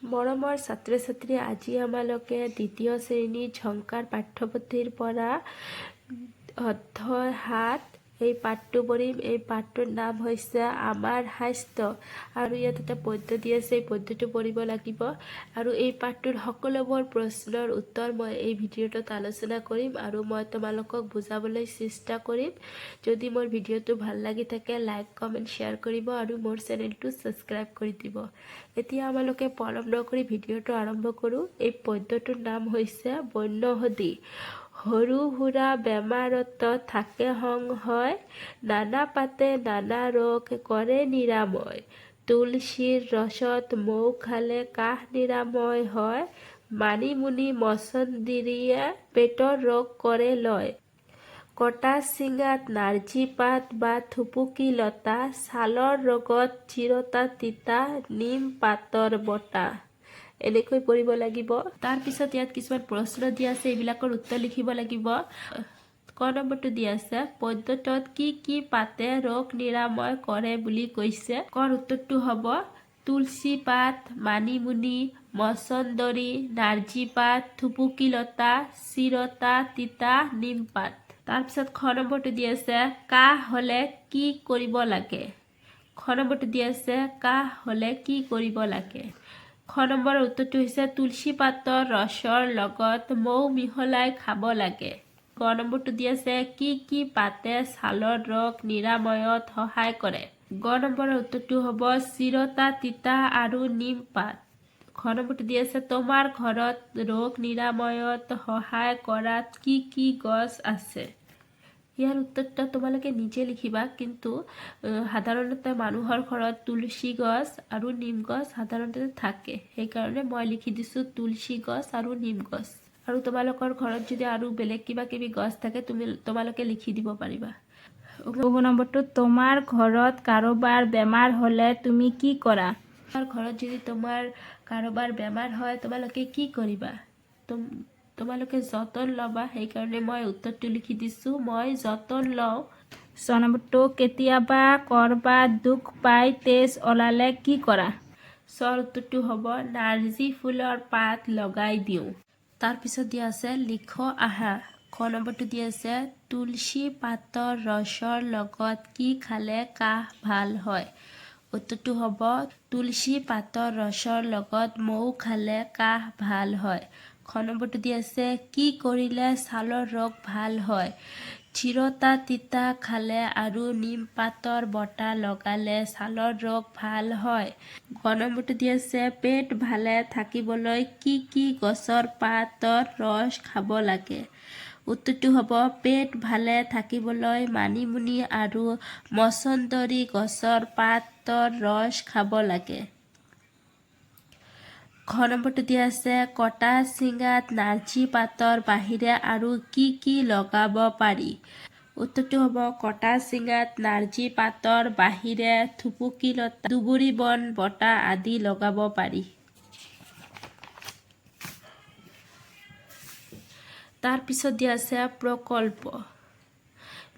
মৰমৰ ছাত্ৰ ছাত্ৰী, আজি আমালোকে দ্বিতীয় শ্ৰেণীৰ ঝংকাৰ পাঠ্যপুথিৰ পৰা অধ্যায় 7 এই পাঠটো পঢ়িম। এই পাঠটোৰ নাম হৈছে আমাৰ স্বাস্থ্য আৰু ইয়াত এটা পদ্য দি আছে, এই পদ্যটো পঢ়িব লাগিব। আৰু এই পাঠটোৰ সকলোবোৰ প্ৰশ্নৰ উত্তৰ মই এই ভিডিঅ'টোত আলোচনা কৰিম আৰু মই তোমালোকক বুজাবলৈ চেষ্টা কৰিম। যদি মোৰ ভিডিঅ'টো ভাল লাগি থাকে, লাইক, কমেণ্ট, শ্বেয়াৰ কৰিব আৰু মোৰ চেনেলটো ছাবস্ক্ৰাইব কৰি দিব। এতিয়া আমালোকে পলম নকৰি ভিডিঅ'টো আৰম্ভ কৰোঁ। এই পদ্যটোৰ নাম হৈছে বনৌষধি। সৰু সুৰা বেমাৰত থাকে সংশয়, নানা পাতে নানা ৰোগ কৰে নিৰাময়। তুলসীৰ ৰসত মৌ খালে কাহ নিৰাময় হয়, মানিমুনি মচন্দৰীয়ে পেটৰ ৰোগ কৰে লয়। কটা চিঙাত নাৰ্জী পাত বা থুপুকী লতা, ছালৰ ৰোগত চিৰতা তিতা নিম পাতৰ বটা। এনেকৈ পঢ়িব লাগিব। তাৰপিছত ইয়াত কিছুমান প্ৰশ্ন দিয়া আছে, এইবিলাকৰ উত্তৰ লিখিব লাগিব। ক নম্বৰটো দিয়া আছে, পদ্যটোত কি কি পাতে ৰোগ নিৰাময় কৰে বুলি কৈছে? কৰ উত্তৰটো হ'ব তুলসী পাত, মানিমুনি, মচন্দৰী, নাৰ্জী পাত, থুপুকী লতা, চিৰতা তিতা, নিম পাত। তাৰপিছত খ নম্বৰটো দি আছে, কাহ হ'লে কি কৰিব লাগে? খ নম্বৰটো দি আছে, কাহ হ'লে কি কৰিব লাগে? খ নম্বৰৰ উত্তৰটো হৈছে তুলসী পাতৰ ৰসৰ লগত মৌ মিহলাই খাব লাগে। গ নম্বৰটো দি আছে, কি কি পাতে ছালৰ ৰোগ নিৰাময়ত সহায় কৰে? গ নম্বৰৰ উত্তৰটো হ'ব চিৰতা তিতা আৰু নিম পাত। ঘ নম্বৰটো দি আছে, তোমাৰ ঘৰত ৰোগ নিৰাময়ত সহায় কৰাত কি কি গছ আছে? ইয়াৰ উত্তৰটা তোমালোকে নিজে লিখিবা। কিন্তু সাধাৰণতে মানুহৰ ঘৰত তুলসী গছ আৰু নিম গছ সাধাৰণতে থাকে, সেইকাৰণে মই লিখি দিছোঁ তুলসী গছ আৰু নিম গছ। আৰু তোমালোকৰ ঘৰত যদি আৰু বেলেগ কিবা কিবি গছ থাকে, তুমি তোমালোকে লিখি দিব পাৰিবা। নম্বৰটো, তোমাৰ ঘৰত কাৰোবাৰ বেমাৰ হ'লে তুমি কি কৰা? তোমাৰ ঘৰত যদি তোমাৰ কাৰোবাৰ বেমাৰ হয়, তোমালোকে কি কৰিবা? তোমালোকে যতন ল'বা। সেইকাৰণে মই উত্তৰটো লিখি দিছোঁ, মই যতন লওঁ। 6 নম্বৰটো, কেতিয়াবা ক'ৰবাত দুখ পাই তেজ ওলালে কি কৰা? 6ৰ উত্তৰটো হ'ব নাৰ্জী ফুলৰ পাত লগাই দিওঁ। তাৰপিছত দিয়া আছে লিখ আহা। খ নম্বৰটো দিয়া আছে, তুলসী পাতৰ ৰসৰ লগত কি খালে কাহ ভাল হয়? উত্তৰটো হ'ব তুলসী পাতৰ ৰসৰ লগত মৌ খালে কাহ ভাল হয়। খ নম্বৰটো দিয়া আছে, কি কৰিলে ছালৰ ৰোগ ভাল হয়? চিৰতা তিতা খালে আৰু নিম পাতৰ বটা লগালে ছালৰ ৰোগ ভাল হয়। গ নম্বৰটো দিয়া আছে, পেট ভালে থাকিবলৈ কি কি গছৰ পাতৰ ৰস খাব লাগে? উত্তৰটো হ'ব পেট ভালে থাকিবলৈ মানিমুনি আৰু মচন্দৰী গছৰ পাতৰ ৰস খাব লাগে। ঘ নম্বৰটো দিয়া আছে, কটা চিঙাত নাৰ্জী পাতৰ বাহিৰে আৰু কি কি লগাব পাৰি? উত্তৰটো হ'ব কটা চিঙাত নাৰ্জী পাতৰ বাহিৰে থুপুকী লতা, দুবৰি বন বটা আদি লগাব পাৰি। তাৰপিছত দিয়া আছে প্ৰকল্প।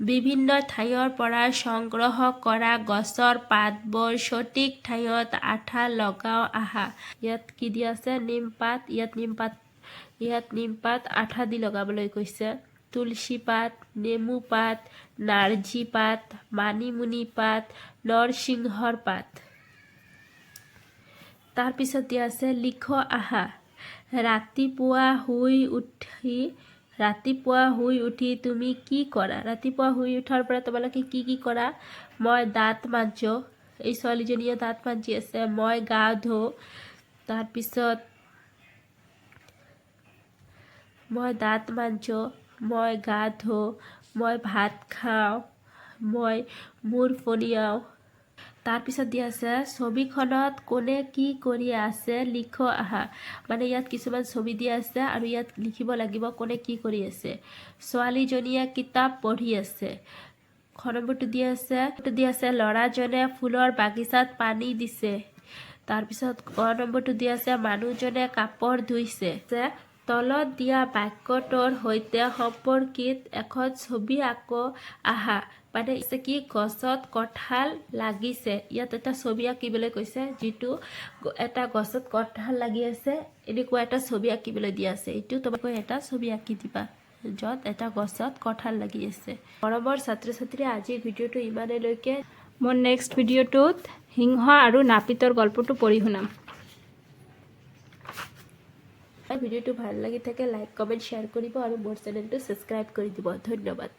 বিভিন্ন ঠাইৰ পৰা সংগ্ৰহ কৰা গছৰ পাতবোৰ সঠিক ঠাইত আঠা লগাওঁ আহা। ইয়াত কি দিয়া আছে? নিমপাত। ইয়াত নিমপাত আঠা দি লগাবলৈ কৈছে। তুলসী পাত, নেমু পাত, নাৰ্জী পাত, মানিমুনি পাত, নৰসিংহৰ পাত। তাৰপিছত দিয়া আছে লিখ আহা। ৰাতিপুৱা শুই উঠি তুমি কি কৰা? ৰাতিপুৱা শুই উঠাৰ পৰা তোমালোকে কি কি কৰা? মই দাঁত মাজো। এই ছোৱালীজনীয়ে দাঁত মাজি আছে। মই গা ধুওঁ। তাৰপিছত মই দাঁত মাজো, মই গা ধুওঁ, মই ভাত খাওঁ, মই মূৰ ফণিয়াওঁ। তাৰপিছত দিয়া আছে ছবিখনত কোনে কি কৰি আছে লিখ আহা। মানে ইয়াত কিছুমান ছবি দিয়া আছে আৰু ইয়াত লিখিব লাগিব কোনে কি কৰি আছে। ছোৱালীজনীয়ে কিতাপ পঢ়ি আছে। খ নম্বৰটো দিয়া আছে ল'ৰাজনে ফুলৰ বাগিচাত পানী দিছে। তাৰপিছত গ নম্বৰটো দিয়া আছে মানুহজনে কাপোৰ ধুইছে। তলত দিয়া বাক্যটোৰ সৈতে সম্পৰ্কিত এখন ছবি আঁকো আহা। মানে কি গছত কঁঠাল লাগিছে। ইয়াত এটা ছবি আঁকিবলৈ কৈছে, যিটো এটা গছত কঁঠাল লাগি আছে, এনেকুৱা এটা ছবি আঁকিবলৈ দিয়া আছে। এইটো তোমালোকে এটা ছবি আঁকি দিবা য'ত এটা গছত কঁঠাল লাগি আছে। মৰমৰ ছাত্ৰ ছাত্ৰী, আজিৰ ভিডিঅ'টো ইমানলৈকে। মোৰ নেক্সট ভিডিঅ'টোত সিংহ আৰু নাপিতৰ গল্পটো পঢ়ি শুনাম। ভিডিঅ'টো ভাল লাগি থাকে, লাইক, কমেণ্ট, শ্বেয়াৰ কৰিব আৰু মোৰ চেনেলটো ছাবস্ক্ৰাইব কৰি দিব। ধন্যবাদ।